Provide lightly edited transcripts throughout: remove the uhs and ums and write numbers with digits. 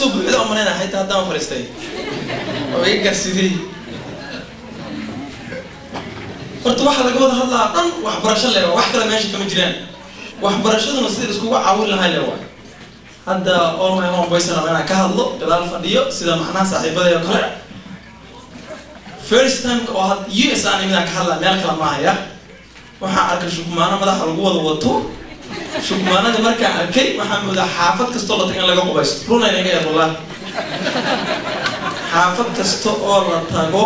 Soo buuxda oo malaynaa xitaa haddaan fariistay oo iga garsidey. Horta waxaa laga wada hadlaa dhan waxbarasho le, wax kale meesha kama jiraan. Waxbarashaduna sidii iskugu caawin lahaa le waa. Hadda all my home boys raba inaan ka hadlo, gadaal fadhiyo, sida macnaha saaxiibaday oo kale. First time oo had US aan imid aan ka hadlaa, meel kale maahaya. Waxaan arkay shukmaano madaxa lagu wada wato. Shukmaanadii markaan arkay, waxaan moodaa xaafad kastoo la tago in laga qubaysto. Runayna iga yar, wallah, xaafad kasta oo la tago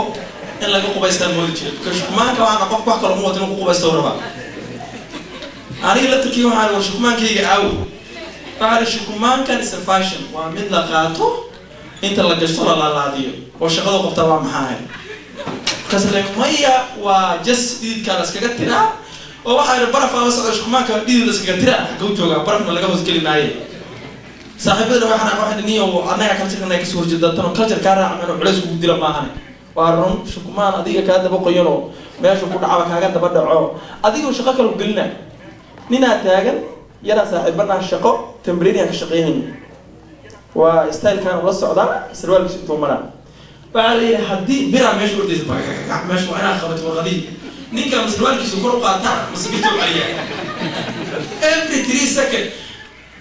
in laga qubaystaa moodi jiray, because shukmaanka waxaana qofka wax kale uma wato, inuu ku qubaysto rabaa. Aniga laftarkii waxaan, war shukmaankayga aawo? Waxaa ihi shukmaankan is a fashion, waa mid la qaato, inta la gashto la laalaadiyo, oo shaqadu qabtaa waa maxaa ahay? Markaas le maya, waa just dhididkaa la iskaga tiraa. Oo waxaa ihi baraf ama socdo, shukmaanka dhidid la iskaga tiraa, xagga u joogaa, barafna laga hoosgeli maaye. Saaxiibadana waxaan niyo annaga culture naga kasoo horjeeda tan oo culture kaa raaca inuu culays kugu dilo maahane. Waa run, shukmaan adiga kaa daba qoyanoo meesha ku dhacaba kaaga daba dhaco, adigoo shaqo kale ku gelina. Ninaa taagan yaraa saaxiibanaa, shaqo temporary aan ka shaqeynayno, waa stylekan la socdaa, sarwaalkiisa intuu maraa. Waxaa la yidhi haddii biraa meesha ordaysa meesha, waa inaad qabato warqadihii. Ninka ma sarwaalkiisu kor u qaataa mase birtuu celiyaa? Every 3 second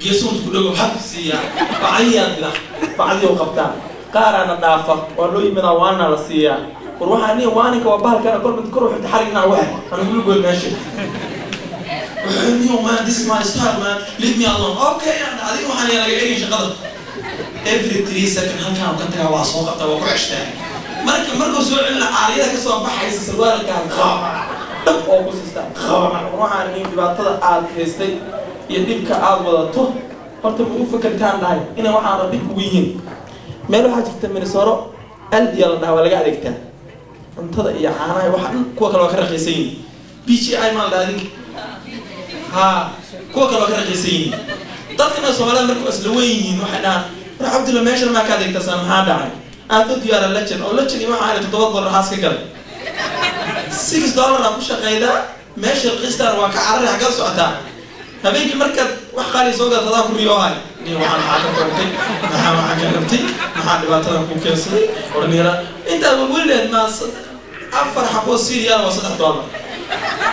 geesuunta ku dhago hab siiyaa, bacdiyaa dila, bacdiyo qabtaa. Qaaraana dhaafa, waa loo yimadaa, waana la siiyaa. War waxaa nin waaninka waa bahalkana kor mid kor u xirta, xarig inaa waxe anigula goyn meesha. Wuxuu, "Man, this is my style, man, leave me alone." Okay, adiga waxaan yaa laga egin shaqada. Every 3 second halkaan ka tagaa, waa soo qabtaa, waa ku ceshtaa. Marka markuu soo celina, caaliyada kasoo baxaysa sarwaalkaan dhab oo ku siistaa. Waxaan nin dhibaatada aad haystay iyo dhibka aad wadato, horta ma u fakertaan dhahay inay waxaana dhib kugu yihiin? Meel waxaa jirta Minnesota, Aldi la dhahaa, waa laga adeegtaa cuntada iyo caanaha, waxa dhan. Kuwa kale waa ka raqiisan yihiin. BJI maa la dhaha adinka? Ha, kuwa kale waa ka raqiisan yihiin. Dadkana Soomaalida marka isla weyn yihiin, waxay dhahaan, "War Cabdulla, meeshan maa ka adeegtasaan? Maxaa dhacay?" Aad diyaara lejan oo lejan iyo waxaa $7 haas ka galay, $6 aa ku shaqeydaa. Meesha raqiistaan waa ka carari. Xaggaad socotaa habeenkii markaad wax qaali soo gadato? Adaa ku riyoohay nin waxaan maxaa ka doontay, maxaa waxaan ka rabtay, maxaa dhibaatadan ku keensaday? Warniira intaad welileed maa afar xaboo cereal waa $3,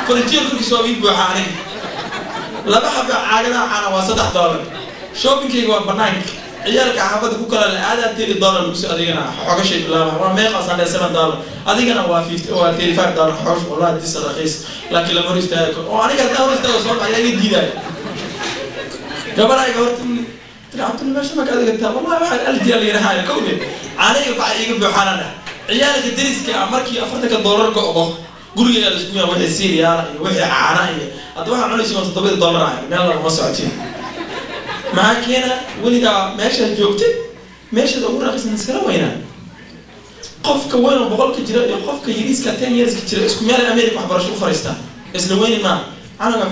furniture korkiisa waa ii buuxa. Aniga laba xabo caagadaha caana waa $3. Shoppingkayga waa banaanka, ciyaalka xaafadda ku kala la aadaa, $30 lagu soo adeegana. Xogashay bilaaba, waa meeqaasaan dhe? $7. Adigana waa 50, waa $35. Xogosh, wallahi disa raqiis, laakiin lama hor istaago karo. Oo aniga haddaan hor istaago soo baxaya, iga diidaayo. Gabarayga horta tiri, "Cabdulla, meesha marka adeegataa?" "Wallahi waxaan Aldi-ya la yidhahayo kowde, caaniga baca iiga buuxaana." Dheh ciyaalka deriska ah, markii $40 go'do, guriga la isku yaa wixii cereal iyo wixii caana iyo hadda waxaa cunaysa waa $7 ah. Meel laguma socotiin. Maxaa keena? Weligaa meeshaad joogtid, meeshaad ugu raqiisan iskala weynaa. Qofka weyn oo 100-ka jira iyo qofka yariiska 10 yearska jira isku meel America waxbarasho u fariistaa. Isla weyni maa canuga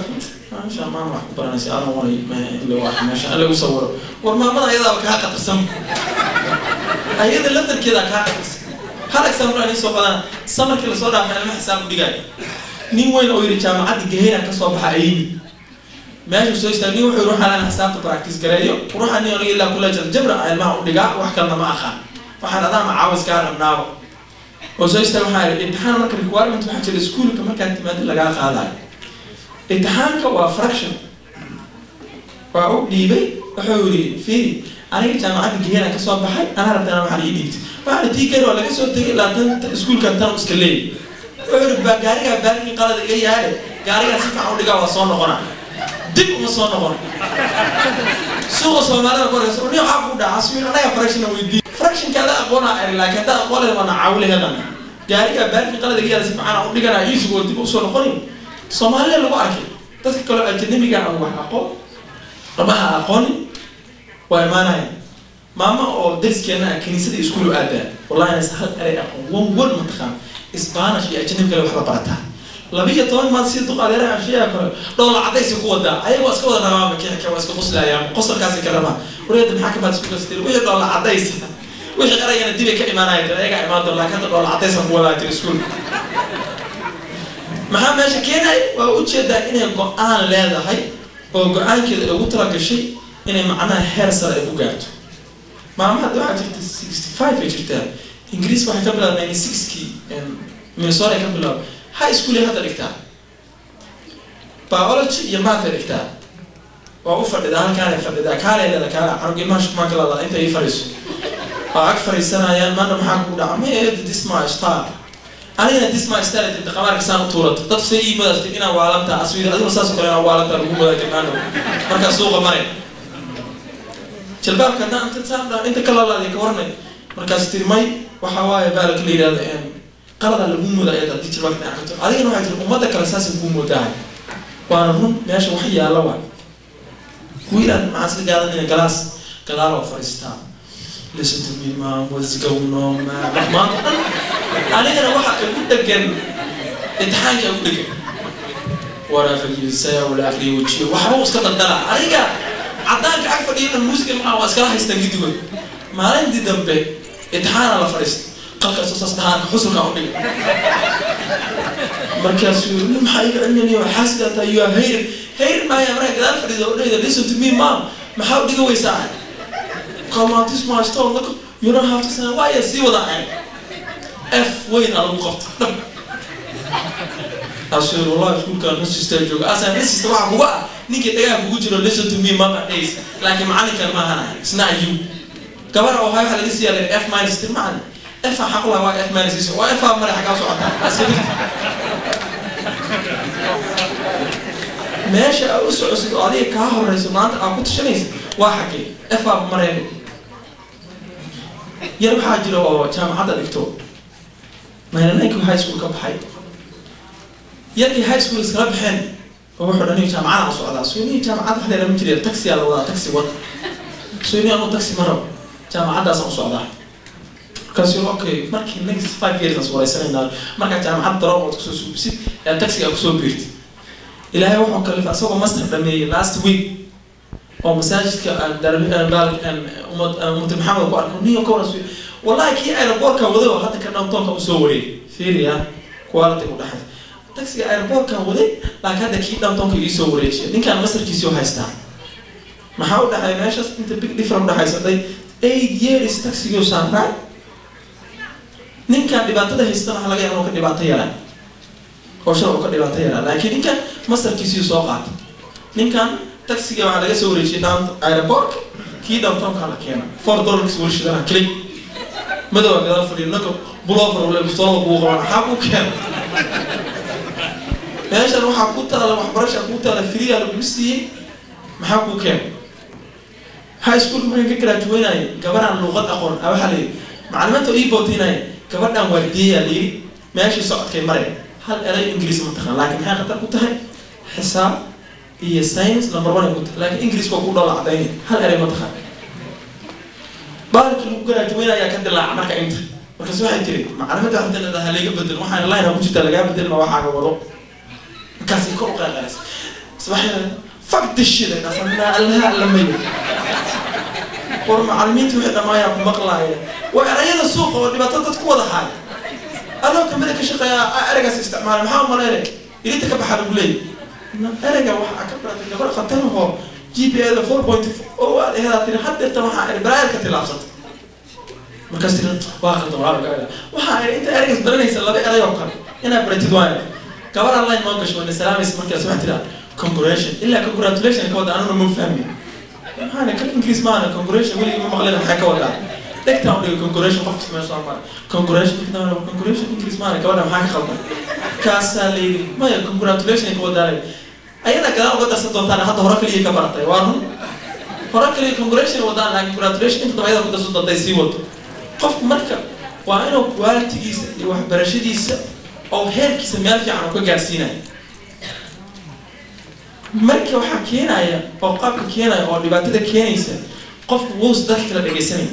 maasha maama wax ku baranaysa adan wanay ila wax meesha in lagu sawiro. War maamada ayadaaba kaa qatarsan, ayada laftarkeeda kaa qatarsan. Hal example aan soo qadana. Samarkii lasoo dhaafay ilma xisaab u dhigaayo, nin weyn oo yidhi jaamacadda Gaheyran kasoo baxa ay yimid meesha soo istaag. Nin wuxuu ruuxaan aan xisaabta practice gareeyo, ruuxaan nin aniga ilaa kulleej aljabra aan ilmaha u dhigaa, wax kalena ma aqaan, waxaan adaa macaawis kaa rabnaaba oo soo istaag. Waxaa yidhi imtixaan marka requirement waxaa jira iskuulka markaad timaado lagaa qaadayo. Imtixaanka waa fraction, waa u dhiibay. Wuxuu yidhi, "Fiiri, aniga jaamacadda Gaheyran kasoo baxay, anaa rabta inaan waxaan ii dhiibtay." Waxaan tii kari waa laga soo tegay ilaa tan iskuulkan tan iska leeyay. Wuxuu yidhi, "Baa gaarigaa parking qalad iga yaale, gaarigaa si fiican u dhigaa, waa soo noqonaa." Dib uma soo noqon. Suuqa Soomaalida ku horeysa nin waxaa ku dhaca asuu anaga fraction weydiin, fractionka ada aqoonaa eri, laakiin haddaa aqoon lehed waana caawilaheedan. Gaarigaa parking qalad iga yaala, si fiican aan u dhiganaa, iisugoo dib usoo noqonin. Soomaalida lagu arkay, dadka kaloo ajanabiga aan wax aqoon ama ha aqoonin waa imaanaya. Maamo oo dariskeena ah kiniisada iskuul u aadaa, wallahi inaysan hal eray aqoon, one word mataqaan. Spanish iyo ajanabi kale waxba barataa. 12 maanta sida duq adeeraha sheegaa kale dhoola cadaysi ku wadaa, ayaga waa iska wada rabaa, kixka waa iska qoslayaan, qosolkaasi ka rabaa. Wareeda maxaa ka baad isku kastiri? Wixii dhoola cadaysa, wixii erayana dibay ka imaanaya tiri, ayagaa imaan doon, laakiin hadda dhoola cadaysan ku wadaa tiri iskuul. Maxaa meesha keenay? Waa ujeedaa inay go-aan leedahay oo go-aankeeda ay ugu talagashay inay macnaha heer sare ay ku gaarto. Maama hadda waxaa jirta 65 ay jirtaa. Ingiriis waxay ka bilaabay 96-kii, Minnesota ay ka bilaabay. High school ay hadda dhigtaa, biology iyo math ay dhigtaa. Waa u fadhidaa, halkaanay fadhidaa, kaalay leeda, kaala canug ilmaha shukumaanka lala inta ii fadhiiso, waa ag fadhiisanayaan. Maanta maxaa kugu dhaca? Ma eed, this my style. Anigana this my style inta qamaarka saan u tuurato, dad say ii modaastay inaan waalantaa aswiir, adiguna saas oo kale inaan waalantaa lagu modaa jirnaano. Markaa suuqa maray jalbaabka haddaan inta saan dhaho inta ka lalaadiya ka waranay. Markaas tiri may, waxa waaye baalka la yidhahdo qalada lagu moodaa iyada haddii jalbaabka dhinac karto. Adigana waxay tiri ummadda kale saasay kuu moodahay. Waana run, meesha wax yaalla waa wiilaan maxaa isla gaadanayna galaas gadaal oo fadhiistaa. "Listen to me, mom, what's going on, man?" Maanta dhan anigana waxa igu dhegan imtixaanka igu dhegan. "Whatever you say, I will agree with you." Waxba uu iska daldala. Aniga caddaanka ag fadhiya dhan muusiga maxaa waa iskala haystaan gidigood. Maalintii dambe imtixaana la fadhiistay, qalka soo saas dhahaanka xusulkaan u dhigay. Markaasuu maxaa iga cilminayo? Xaasida taa, you are hater. Hater maaya, markaa gadaal fadhiida oo dhahayda, "Listen to me, mom, maxaa u dhiga weysaa?" "Come on, this my stone. Look, you don't have to say." Waaya sii wada ahayn F weyn aa lagu qabta dhab. Kaasuu yiri, "Wallahi iskuulkaan racist jooga." Asan racist waxaa kuga ah ninkii dhagaha kugu jiro "Listen to me, mama" days, laakiin macalinkan maahan ahay. It's not you. Gabar oo waxaa laga siiyaa F minus. Tir macalin, F aan xaq lahaa, waa F minus, waa F aa mare. Xaggaa socotaa? Aska meesha aa u socosid oo adiga kaa horeyso maanta aa ku tashanaysa waa xagee? F aa mareen. Yar waxaa jira oo jaamacadda dhigto, 99-kii high school ka baxay. Yarkii high school iskala baxeen oo wuxuu dhan jaamacada u socdaa. So niyo jaamacad wax leelama jira, taxi aa la wadaa, taxi wad. So niyo anu taxi ma rabo, jaamacaddaasaan u socdaa. Markaasuu okay, markii next 5 years aan iswareysanaynaa, markaa jaamacad drop ood kusoo suubisid ee taxiga kusoo biirtid. Ilaahay wuxuu kalifay asagoo master dhameeyey last week oo masaajidka ummad Maxamed ku arko. Niyo ka waran? Wallahi kii aeroportka waday oo hadda ka downtownka usoo wareegay. Fiiriya quality u dhaxay taxiga aeroportkan waday, laakiin hadda kii downtownka iisoo wareejiya. Ninkaan masterkiisii u haystaa. Maxaa u dhexeeya meeshaas? Inta big difference udhexaysatay 8 years taxigii saarnaa. Ninkaan dhibaatada haystana waxaa laga yaaba inuu ka dhibaato yaraa oo shalay uu ka dhibaato yaraa, laakiin ninkan masterkiisii soo qaatay. Ninkan taxiga waxaa laga soo wareejiyay down aeroportka, kii downtownka la keena, $4 weli shidana click madowga gadaal fadhiyo nako pullover ule bistoolada kugu qaban. Maxaa kuu keena meeshan? Waxaa ku taala waxbarasha kuu taala, free aa lagugu siiyey. Maxaa kuu keena? High school markaan ka graduaynayay, gabaraan luuqad aqoon a waxaa la yidhi macalimiinta ii bootinaya gabadhan waardiyayaa la yidhi. Meeshii socodkay maray hal eray Ingiriis ma taqaan, laakiin maxay khatar ku tahay? Xisaab iyo science number one ay ku tahay, laakiin Ingiriis waa ku dhoola cadaynay. Hal eray ma taqaan. Baalkii lagu graduaynayaa ka dilaaca. Marka inta markaas waxay tiri macalimadda waxay leedahay laga bedel. Waxaan line ku jirtaa lagaa bedel ma waxaaga wado. Markaasay kor u qayqalaysa subaxda, "Fuck this shit." Ay dhasanaa allaha allamayo. War macalimiinta wixii dhamaayaa ku maqlaaya. Waa erayada suuqa oo dhibaato dad ku wada haaya. Adoo kamida ka shaqeeya ereygaas isticmaala, maxaa umaleynay ilinta ka baxa lagu leeyay ereyga waxaa ka baratay gabar khatarahoo GPA da 4.0 aad aheedaa. Tiri haddeerta waxaa eri balaayad ka tilaabsatay. Markaas tiri waa qaldan walaalka. Waxaa eri inta ereygaas baranaysa laba erey oo kale inaad baratid waayo. Gabar online noo gasho wana salaamaysa. Markaas waxay tiraa "Congratulation" ilaa "congratulation" ka wada. Anuna ma fahmin maxaana kan Ingiriis maana. Congratulation weligii ma maqlin, maxay ka wadaa? Dhegtaan u dhigay congratulation. Qof kasta meesha soo maray congratulation, congratulation Ingiriis maana. Gabadha maxaa ka qaldan? Kaasaa la yidhi maya, congratulation ka wadaa. Ayada gadaal uga darsan doontaan. Hadda hore kaliya ka baratay. Waa run, hore kaliya congratulation wadaan, laakiin congratulation inta dambe ayada ku darsan doontay sii wado. Qofku marka waa inuu qualitygiisa iyo waxbarashadiisa oo heerkiisa meel fiican uu ka gaarsiinayo. Marka waxaa keenaya oo qaabka keenaya oo dhibaatada keenaysa, qofku wuus dadka kala dhegaysanaya.